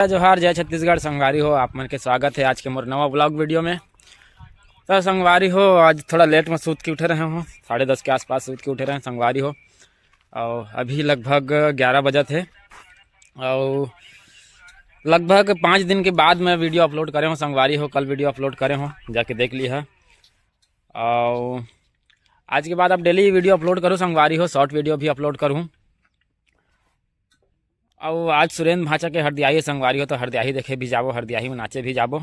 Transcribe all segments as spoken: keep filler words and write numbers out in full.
जोहार, जय छत्तीसगढ़ संगवारी हो, आप मन के स्वागत हे आज के मोर नवा vlog video में। त संगवारी हो, आज थोड़ा late में सूत के उठे रहे हों, साढ़े दस के आसपास सूत के उठे रहे हों संगवारी हो। अउ अभी लगभग ग्यारह बजत हे अउ लगभग पाँच दिन के बाद मैं video upload करे हों संगवारी हो, कल video upload करे हों, जाके देख लिहा। अउ आज के बाद अब daily video upload करूँ संगवारी हो, short video भी upload करूँ। अउ आज सुरेंद्र भांचा के हरदियाही हे संगवारी हो, त हरदियाही देखे भी जाबो, हरदियाही में नाचे भी जाबो।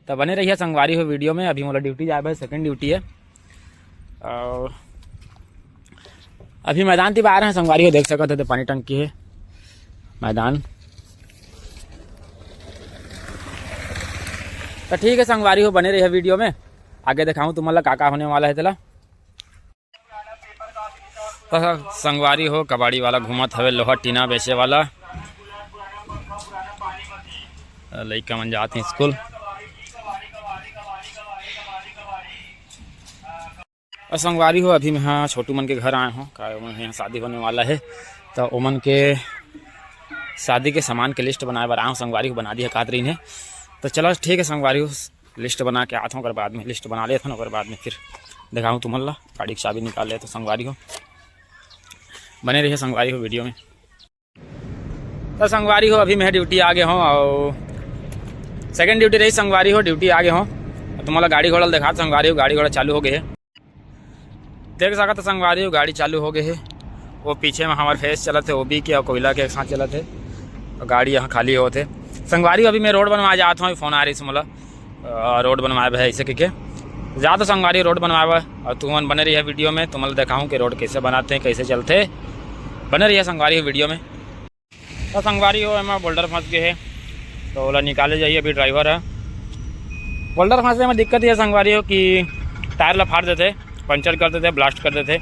त बने रहिहा संगवारी हो video में। अभी मोला duty जाए बर, second duty हे। अउ अभी मैदान ती बाहर हे संगवारी हो, देख सकत हे, त पानी टंकी हे मैदान। त ठीक हे संगवारी हो, बने रहिहा video में, आगे देखाहूँ तुमन ला का का होने वाला हे तेला। त संगवारी हो, कबाड़ी वाला घूमत हवे, लोहा टीना बेचे वाला। लइका मन जात हे स्कूल। अउ संगवारी हो, अभी मैं हा छोटू मन के घर आए हों, का ओमन के यहाँ शादी होने वाला हे, त ओमन के शादी के सामान के list बनाए बर आए हों संगवारी हो, बना दिहा काहत रहिन हे। त चलो ठीक हे संगवारी हो, list बना के आत हों, ओकर बाद में, list बना लेत हों, ओकर बाद में फिर देखाहूँ तुमन ला। गाड़ी के चाबी निकाल लेत हों संगवारी हो, बने रहिहा संगवारी हो video में। त संगवारी हो, अभी मैं duty आ गे हों अउ second duty रहिस संगवारी हो, duty आ गे हों। तुमन ला गाड़ी घोड़ा ल देखात संगवारी हो, गाड़ी घोड़ा चालू हो गे हे। देख सकत हो संगवारी हो, गाड़ी चालू हो गे हे। वो पीछे में हमर phase चलत हे, वो भी के अउ कोयला के एक साथ चलत हे। अउ गाड़ी यहाँ खाली होत हे। संगवारी हो, अभी मैं road बनवाए जात हों, phone आ रहिस मोला, अ, road बनवाए बर हे ऐसे कहिके। जात हों संगवारी हो road बनवाए बर, अउ तुमन बने रहिहा video में, तुमन ला देखाहूँ कि road कैसे बनाथे, कैसे चलथे। बने रहिहा संगवारी हो video में। त संगवारी हो, एमा boulder फंस गे हे, त ओला निकाले जाही अभी driver ह। Boulder फंसे में दिक्कत ये संगवारी हो कि tyre ला फाड़ देथे, puncture कर देथे, blast कर देथे,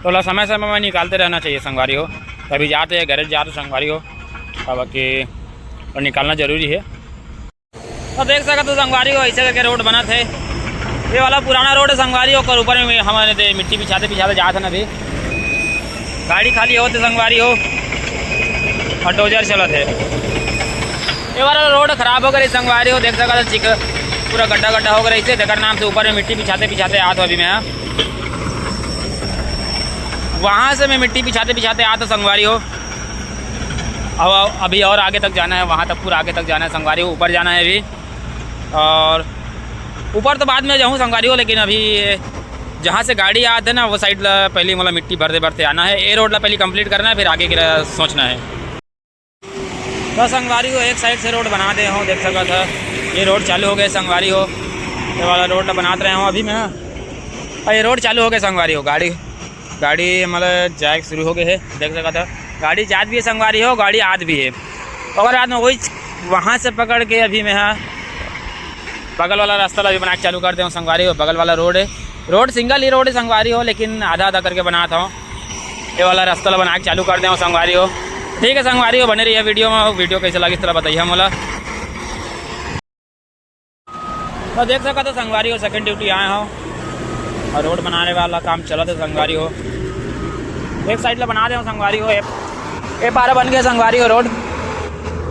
त ओला समय समय में निकालते रहना चाहिए संगवारी हो। त अभी जात हे garage, जात हे संगवारी हो, काबर कि ओला निकालना जरूरी हे। तो देख सकत हो संगवारी हो, ऐसे करके road बनत हे। ये वाला पुराना road हे संगवारी हो, ओकर ऊपर में हमन दे मिट्टी बिछाते बिछाते जात हन अभी। गाड़ी खाली होत हे संगवारी हो, अउ dozer चलत हे। ये वाला road खराब हो गे रहिस संगवारी हो, देख सकत हो चिक पूरा गड्ढा गड्ढा हो गे रहिस हे, तेकर नाम से ऊपर में मिट्टी बिछाते बिछाते आत हों अभी मैं। वहाँ से मैं मिट्टी बिछाते बिछाते आत हों संगवारी हो। अब अभी और आगे तक जाना है, वहाँ तक पूरा आगे तक जाना है संगवारी हो, ऊपर जाना है अभी। और ऊपर तो बाद में जाहूँ संगवारी हो, लेकिन अभी जहाँ से गाड़ी आत हे ना, वो side ला पहले मोला मिट्टी भरते भरते आना है। ये road ला पहले complete करना है, फिर आगे के ला सोचना है। तो संगवारी हो, एक side से road बना दे हों, देख सकत हो, ये road चालू हो गे संगवारी हो, ये वाला road ला बनात रहे हों अभी मैं। अउ ये road चालू हो गे संगवारी हो, गाड़ी गाड़ी मतलब जाए के शुरू हो गे हे, देख सकत हो। गाड़ी जात भी हे संगवारी हो, गाड़ी आत भी हे। ओकर बाद में वही वहाँ से पकड़ के अभी मैं हा बगल वाला रास्ता ला भी बना के चालू कर दे हों संगवारी हो। बगल वाला road हे, road single ही road हे संगवारी हो, लेकिन आधा आधा करके बनात हों। ये वाला रास्ता ला बना के चालू कर दे हों संगवारी हो। ठीक हे संगवारी हो, बने रहिहा video में। Video कैसे लगिस तेला बताइहा मोला। तो देख सकत हो संगवारी हो, second duty आए हों अउ road बनाने वाला काम चलत हे संगवारी हो। एक side ला बना दे हों संगवारी हो, ए, ए पारा बन गे संगवारी हो road,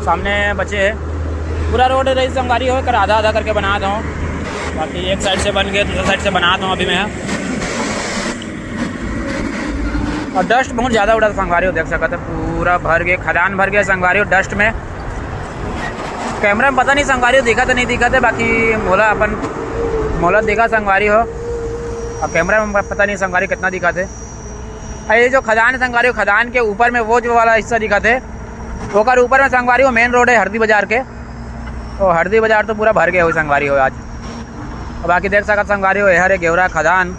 सामने बचे हे। पूरा road रहिस संगवारी हो, एकर आधा आधा करके बनात हों, बाकी एक side से बन गे, दूसरा side से बनात हों अभी मैं। अउ dust बहुत ज़्यादा उड़त हे संगवारी हो, देख सकत हो पूरा भर गे, खदान भर गे संगवारी हो dust में। Camera में पता नहीं संगवारी हो दिखत हे नहीं दिखत हे, बाकी मोला अपन मोला दिखा संगवारी हो, अउ camera में पता नहीं संगवारी कितना दिखत हे। अउ ये जो खदान हे संगवारी हो, खदान के ऊपर में वो जो वाला हिस्सा दिखत हे, ओकर ऊपर में संगवारी हो main road हे हरदी बाजार के। तो हरदी बाजार तो पूरा भर गे होही संगवारी हो आज। अउ बाकी देख सकत संगवारी हो, ये हरे गेवरा खदान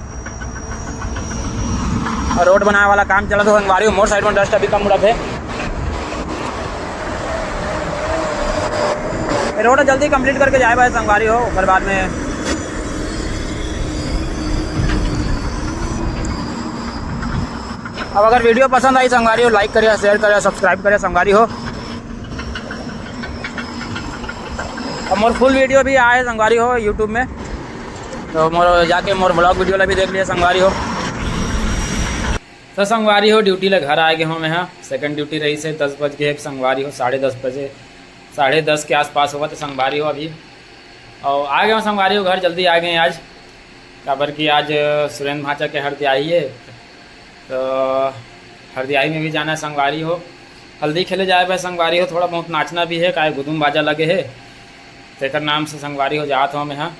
अउ road बनाए वाला काम चलत हे संगवारी हो। मोर side में dust अभी कम उड़त हे। ये road जल्दी complete करके जाए बर संगवारी हो, ओकर बाद में। अब अगर video पसंद आही संगवारी हो, like करिहा, share करिहा, subscribe करिहा संगवारी हो। अउ मोर full video भी आए हे संगवारी हो YouTube में, तो मोर जाके मोर vlog video ला भी देख लिहा संगवारी हो। तो संगवारी हो, duty ले घर आ गे हों मैं हा। Second duty रहिस हे, दस बज गे हे संगवारी हो, साढ़े दस बजे। साढ़े दस के आसपास होवत हे संगवारी हो अभी। अउ आ गए हो संगवारी हो घर, जल्दी आ गए आज, काबर कि आज सुरेंद्र भांचा के हरदी आई हे, तो हरदी आई में भी जाना हे संगवारी हो। हल्दी खेले जाए बर संगवारी हो, थोड़ा बहुत नाचना भी हे, काहे गुदुम बाजा लगे हे, तेकर नाम से संगवारी हो जात हो मैं हा।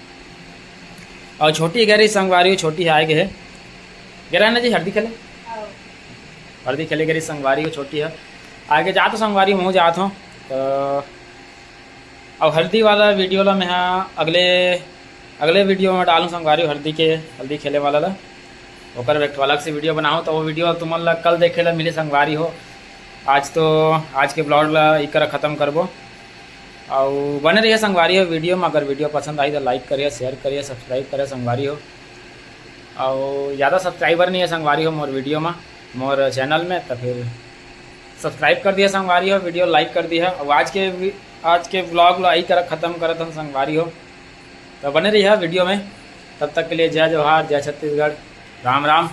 अउ छोटी गे रही संगवारी हो, छोटी आए गे हे, गे रहे ना जी हरदी खेले, हरदी खेले गे रही संगवारी हो, छोटी हे। आगे जात हो संगवारी हो, महूँ जात हो। तो अब हल्दी वाला वीडियो ला मैं हा अगले, अगले वीडियो में डालूँ संगवारी हो, हल्दी के, हल्दी खेले वाला ला, ओकर एक ठो अलग से वीडियो बनाऊँ। तो वो वीडियो तुमन ला कल देखे ला मिली संगवारी हो। आज तो, आज के ब्लॉग ला इकरा खत्म करबो। अउ बने रहिए संगवारी हो वीडियो में। अगर वीडियो पसंद आई तो लाइक करिए, शेयर करिए, सब्सक्राइब करिए संगवारी हो। अउ ज़्यादा सब्सक्राइबर नहीं है संगवारी हो मोर वीडियो में, मोर चैनल में, तो फिर सब्सक्राइब कर दिया संगवारी हो, वीडियो लाइक कर दिया। अउ आज के वी-, आज के ब्लॉग ला इकरा खत्म करत हन संगवारी हो। तो बने रहिए वीडियो में, तब तक के लिए जय जोहार, जय छत्तीसगढ़, राम राम।